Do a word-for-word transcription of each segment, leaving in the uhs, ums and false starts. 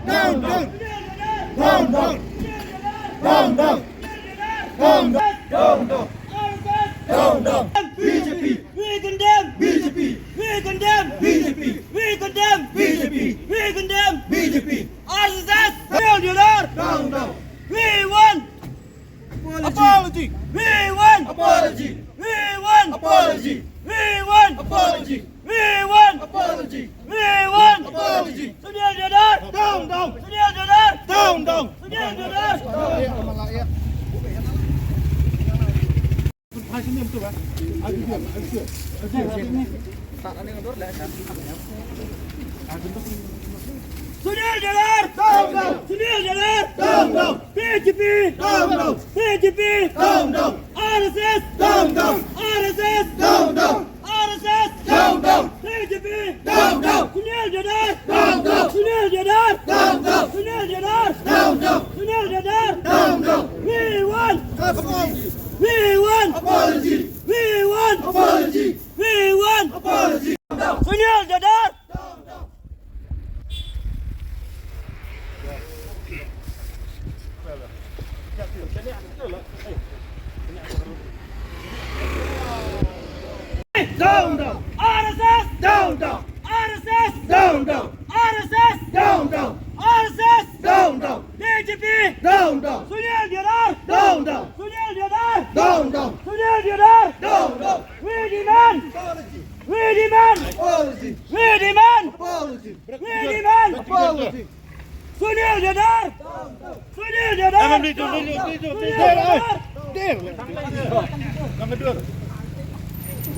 Down, down. Down, down. Down, down. Down, down. Down, down. Down, down. B J P. We condemn. B J P. We condemn. B J P. We condemn. B J P. We condemn. B J P. R S S. Down, down. Down, down. We want apology. Apology. We want apology. We want apology. We want apology. We want apology. We want apology. Sunil Jadhav. Down, down. Sunil Jadhav. Down, down. Sunil Jadhav. Sunil Jadhav. Down, down. Sunil Jadhav. Down, down. B J P. Down, down. B J P. Down, down. R S S. Down, down. R S S. Down, down. R S S. Down, down. B J P. Down, down. Sunil Jadhav. Down, down. Sunil Jadhav. Down, down. Sunil Jadhav. Down, down. Sunil Jadhav. Down, down. We want apology. We want apology. We want apology. We want apology. Sunil Jadhav. Down, down. R S S. Down, down. R S S. Down, down. R S S. Down, down. R S S. Down, down. B J P. Down, down. Sunil Jadhav. Down, down. Sunil Jadhav. Down, down. Sunil Jadhav. Down, down. We demand. We demand. Apology. We demand. Apology. We demand. Apology. Sunil Jadhav. Sunil Jadhav. Sunil Jadhav.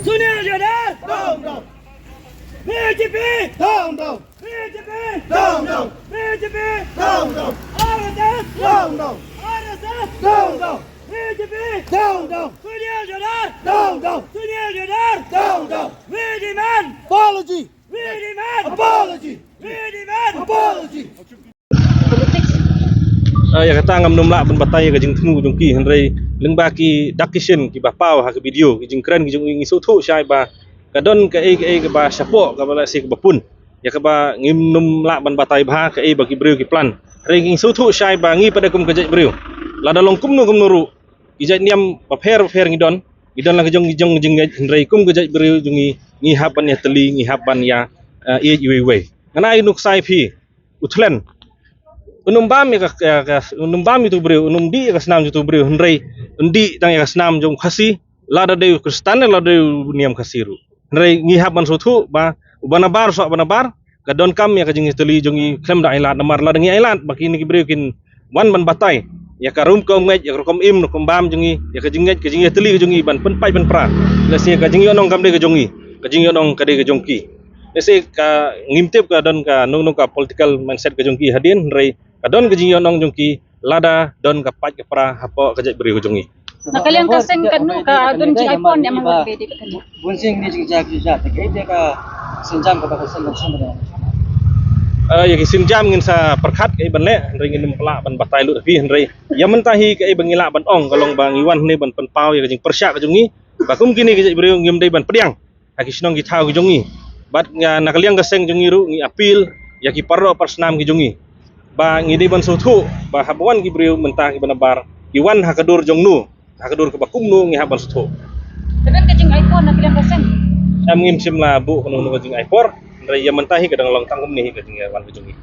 Sunil Jadhav. Down, down. B J P. Down, down. B J P. Down, down. B J P. Down, down. R S S. Down, down. R S S. Down, down. B J P. Down, down. Sunil Jadhav. Down, down. Sunil Jadhav. Down, down. We demand apology. We demand apology. We demand apology. Ah, ïa kata ngam nym lah ban batai ïa ka jingthmu jong ki, hynrei lyngba ki dak ki shin kiba paw ha ka video, ki jingkren ki jong ngi, ngi sngewthuh shai ba ka don kaei kaei kaba shapoh, kaba lehse kaba pun, ïa kaba ngim nym lah ban batai bha kaei ba ki briew ki plan. Hynrei ngi sngewthuh shai ba ngi pat kum ka jaitbynriew, lada long kumno kumno ruh, ki jait niam bapher bapher ngi don, ngi don la ka jong ki jong jingngeit, hynrei kum ka jaitbynriew jong ngi, ngi hap ban ïatylli, ngi hap ban ïa, eh, ïeit iwei iwei. Ngan ai nuksa ïa phi, u Thlen. Un ym bam ïa ka, ka, ka, un ym bam ïa utu u briew, un ym dih ïa ka snam jong utu u briew, hynrei un dih tang ïa ka snam jong u Khasi, lada dei u Khristan, lada dei u niam Khasi ruh. Hynrei ngi hap ban sngewthuh ba uba nabar, shuwa ba nabar, ka donkam ïa ka jingïatylli jong ngi khlem da ailad, namar lada ngi ailad ba kine ki briew kin wan ban batai ïa ka rukom ngeit, ïa ka rukom im, rukom bam jong ngi, ïa ka jingngeit, ka jingïatylli ka jong ngi ban pynpait pynpra. Lehse ka jingïohnong kam dei ka jong ngi, ka jingïohnong ka dei ka jong ki. Lehse ka ngim tip ka don kano kano ka political mindset ka jong ki hadien, hynrei ka don ka jingïohnong jong ki lada don ka pait ka pra hapoh ka jaitbynriew ka jong ngi. Na ka liang ka seng katno ka don jingaipor ne amang ka dei ka kane. Bun sien ki jingjia ki jia te kaei te ka sienjam kaba ka seng ka seng. Eh, ïa ki sienjam ngin sa pyrkhat kaei ban leh, hynrei ngin ym lah ban batai lut ha phi, hynrei ïa mynta hi kaei ba ngi lah ban ong ka long ba ngi wan hangne ban pynpaw ïa ka jingpyrshah ka jong ngi ba kum kine ki jaitbynriew ngim dei ban pdiang ha ki shnong ki thaw ki jong ngi. Bad nga na ka liang ka seng jong ngi ruh ngi appeal ïa ki paralok parsnam ki jong ngi ba ngi dei ban sngewthuh ba haba wan ki briew mynta kiba nabar, ki wan ha ka dur jong no, ha ka dur kaba kumno, ngi hap ban sngewthuh. Ka don ka jingaipor na ka liang ka seng? Em, ngim shym la buh kano kano ka jingaipor, hynrei ïa mynta hi ka dang long tang kumne hi ka jingwan ka jong ngi.